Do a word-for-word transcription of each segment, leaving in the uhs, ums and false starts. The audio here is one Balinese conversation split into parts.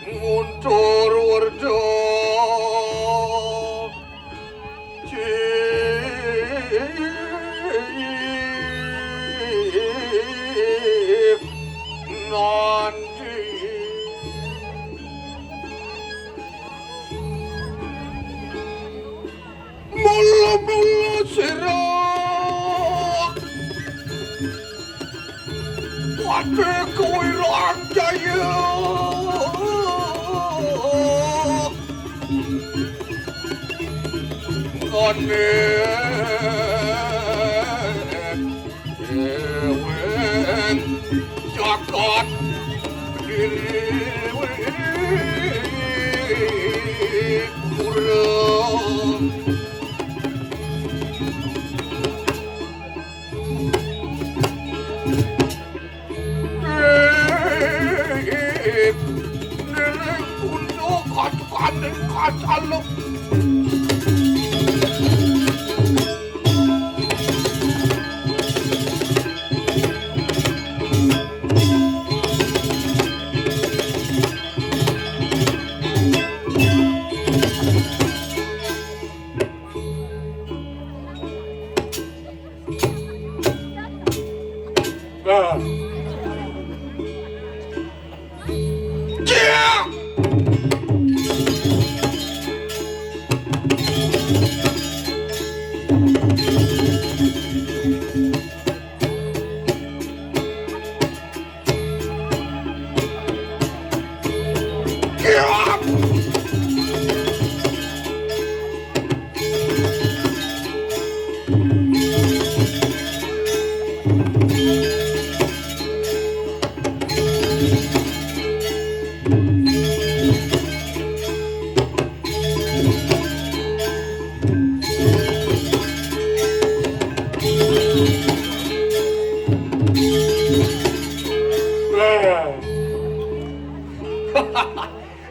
Nguntur werda cip nandi. Mula-mula sira Patih Kewirang Jaya. Ngene dewek jagat diri kurang.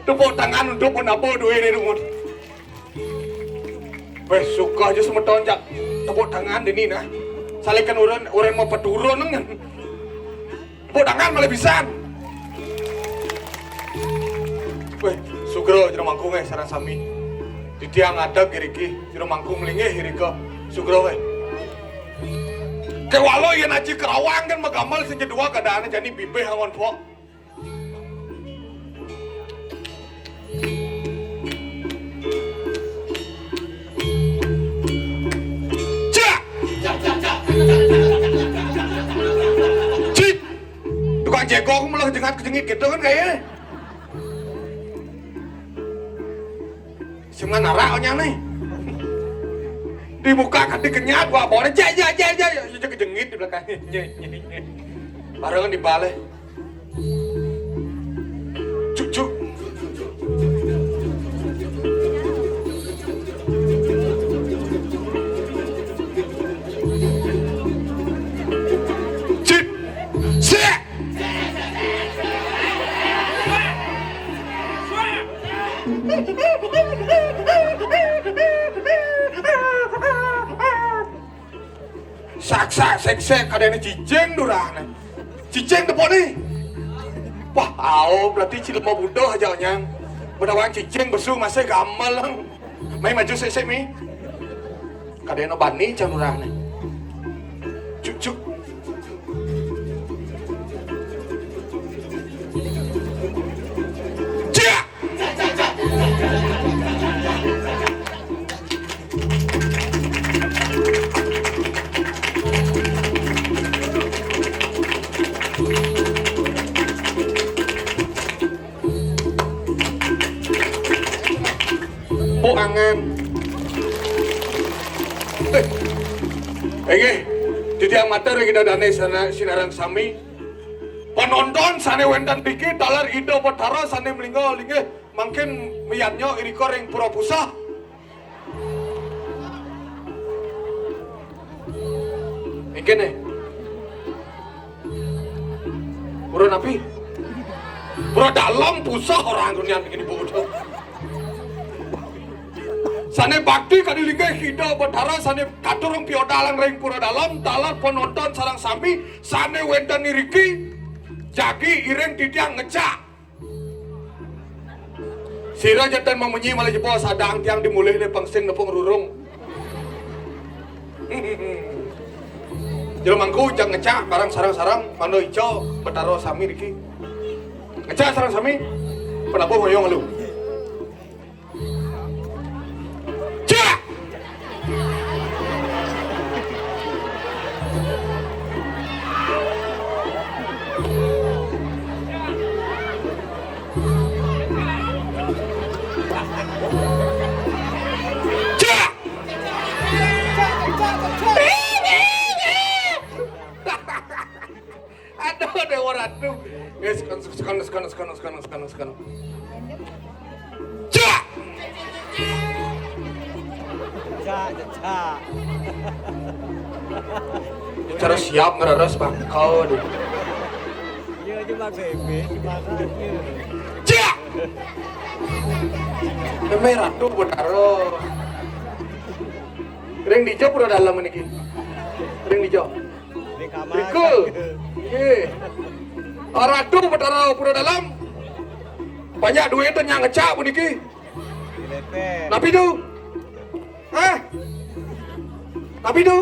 Tepuk tangan untuk penabur duit ni, Dungut. Weh, suka aja semeton jak tepuk tangan dini nah. Salikan orang, orang mau peturun kan. Tepuk tangan malah pisan. Weh, sugra jero mangkung, eh, sareng sami. Titiang ngadeg iriki, jero mangkung linggih irika. Sugra, weh. Kéwala yén aji kerawang kan magamel sing jedua keadaane jani bibih angon pok. Cak! Cik! Tukang jegong malah jengat kejengit gitu kan kayaknya. Sing narak onyang nih. Di muka kan dikenyat, wah, bawa jek, jek, jek, jek, ya, ya, kejengit di belakangnya. Nye, nye, nye. Barengan dibalik. Cucuk. Cit. Sik. Sak, sak, sek, sek, kadéné cicing durane. Cicing tepuk nih. Wah, ao, berarti cilema butuh aja, Nyang. Benawan cicing besu masih gamelan. Mai maju sik-sik, Mi. Kadéna bani can durane. Cuk, cuk. Inggih, titiang matur ring Ida Dane sana-, sinareng sami. Panonton sane wenten niki taler Ida Betara sane malingga linggih mangkin miyannya irika ring Pura Puseh. Niki nih. Pura napi? Pura Dalem, Puseh, orang dunian begini bodoh. Sane bakti kadi linggih Ida Betara sane katurung piodalan ring Pura Dalem, taler panonton sareng sami sane wenten iriki, jagi iring titiang ngecak. Sira ja ten mamunyi malih jebos sadang tiang dimulih ne pengsing nepung rurung. Jero mangku jak ngecak barang sareng-sareng manda ica Betara sami niki. Ngecak sareng sami. Penabuh ngoyong lu. Jak! Jak! Aduh, Dewa Ratu. Guys, sekarang, sekarang, sekarang, sekarang, sekarang, sekarang, sekarang. Jak! Cak, cak. Cara siap ngereres bangkau deh. Iya, cuma bebek, cuma aja. Jak! Demi Ratu Betara. Ring dija Pura Dalem niki. Ring dija. Ring kamar. Rika. Nggih. Ratu Betara Pura Dalem. Banyak duit tu nyang ngecak puniki. Dilepet. Napi tu? Hah? Napi tu?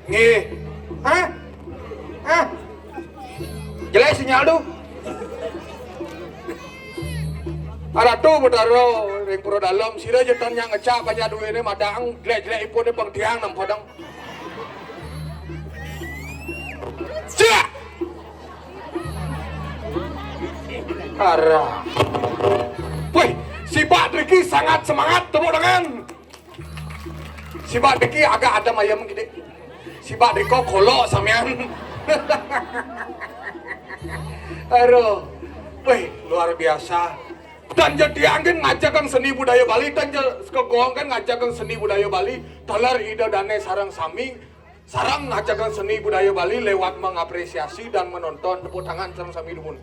Nggih. Hah? Hah? Jelek sinyal tu. Ratu Betara ring Pura Dalem, sira ja tan nyang ngecak banyak duitne madang, jelek-jelek ipun pang tiang nem padang. Jak! Arah. Wih, si Pak Driki sangat semangat, tepuk tangan. Si Pak Driki agak adem ayem gede. Si Pak Driko kolok samian. Aduh. Wih, luar biasa. Dan ja tiang kan ngajagang seni budaya Bali, dan ja sekegong kan ngajagang seni budaya Bali, taler Ida Dane sareng sami, sareng ngajagang seni budaya Bali lewat mengapresiasi dan menonton. Tepuk tangan sareng sami dumun.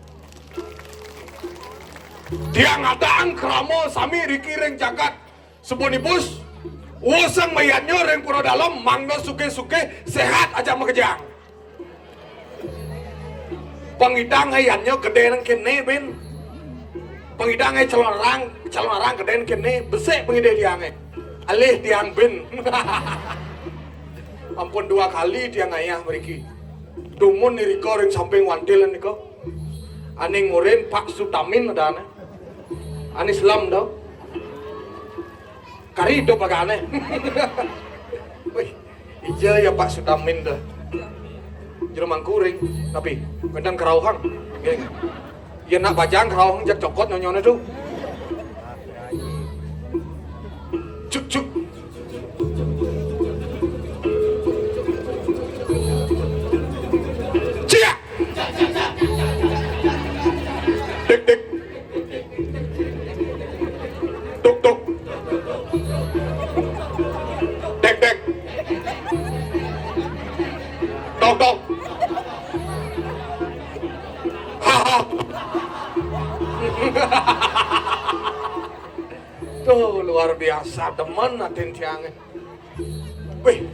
Tiang ngadang krama sami riki ring jagat Sebunibus, wuseng mayannya ring Pura Dalem, mangda sugih-sugih, sehat aja makejang. Pangidang ayannya gede nang kene, bin. Pangidang ay calon arang, calon arang gede nang kene, besik pangidih tiange. Alih tiang, bin. Ampun dua kali tiang ayah mriki. Dumun irika ring samping wantil nika. Ane ngurin Pak Sutamin adane. Ane selem to. Kari idup agane. Wih, ija ya Pak Sutamin to. Jero mangkuring, tapi wenten kerauhang. Nggih. Ya nak bajang kerauhang jak cokot nyonyone to. Cuk, cuk. Ciak! Dik, dik. Tuk, tuk. Dek, dek. Tok, tok. Ha, ha. Tuh, luar biasa, demen atin tiange. Wih,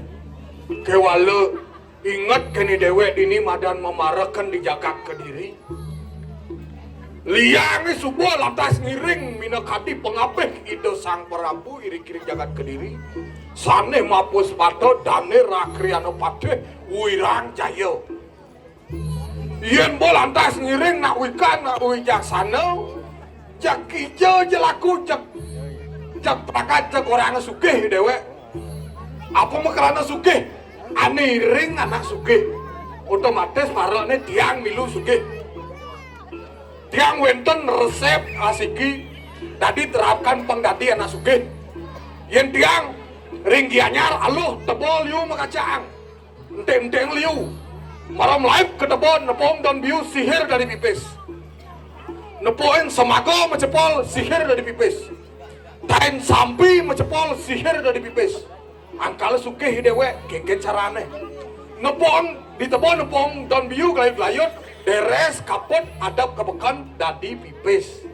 kewala inget kene dewek dini madan mamareken di jagat Kediri. Liange suba lantas ngiring minakadi pangapih Ida Sang Prabu iring-iring jagat Kediri. Sane mapus bata dane rakriana patih wirang jaya. Yen ba lantas ngiring nak wikan, nak wijaksana, jak kija jelaku, jak, jak pragat, jak oranga sugih dewek. Apa makrana sugih? Ane iring anak sugih. Otomatis marane tiang milu sugih. Tiang wenten resep asiki, dadi terapkan pang dadi anak sugih. Yen tiang Ring Gianyar aluh tebon liu makacang. Enting-enting liu. Mara malaib ka tebon nepung don biu sihir dadi pipis. Nepung semaga macepol sihir dadi pipis. Tain sampi macepol sihir dadi pipis. Angkal sugih i dewek, kénkén carané. Nepung di tebon nepung don biu gelayut-gelayut, deres kaput adep ka beken dadi pipis.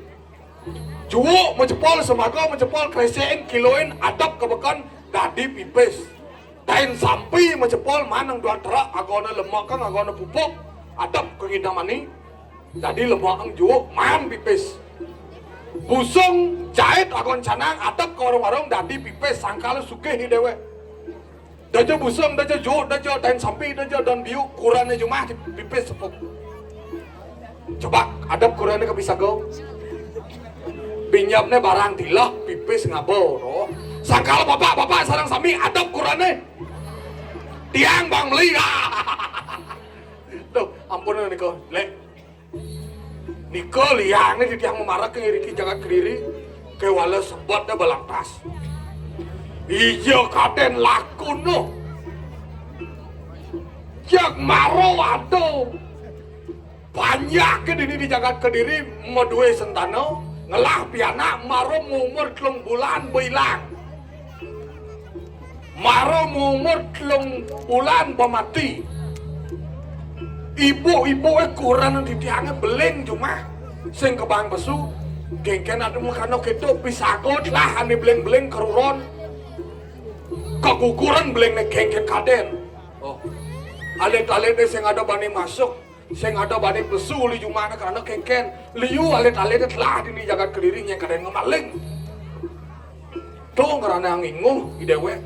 Juuk macepol semaga macepol kresek kiloin adep ka beken dadi pipis. Tain sampi macepol manang duan terak agona lemak kang agona pupuk adep ka ngidam ani dadi lemak kang juuk man pipis. Busung jait agon canang adep ka warung-warung dadi pipis sangkal sugih i dewek. Daja busung, daja juuk, daja tain sampi, daja don biu, kurené jumah pipis sepuh. Coba adep kurené ka pisaga. Binyepné barang tileh, pipis ngaba, roh. Sangkal bapak-bapak sareng sami adep kurené. Tiang bang meli. Duh, ampun nika, Lek. Nika liangné titiang mamarek ka iriki jagat Kediri, kéwala sebet da balangkas. Ija kadén lakuna. Jeg mara ada panjaké dini di jagat Kediri madué sentana, ngelah pianak mara maumur telung bulan bailang. Mara maumur telung bulan bamati. Ibu-ibuké kurenan titiangé beling jumah. Sing kebang pesu, kénkén ada makana kéto pisaga telah ané beling-beling keruron. Kaguguran belingné kénkén kadén. Oh. Alit-alité sing ada bani masuk. Sing ada bani pesu uli jumahné krana kénkén. Liu alit-alité telah dini jagat Kediri nyén kadén ngamaling. To ngrana nginguh i dewek.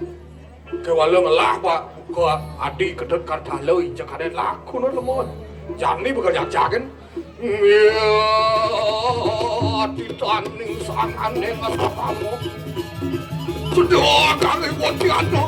Kéwala ngelah ba ka adi kedut kartala ija kadén lakuna lemon. Jani bekerja jagen. Iya, ati tani sangané ngasapamo. Sedot kami botiana.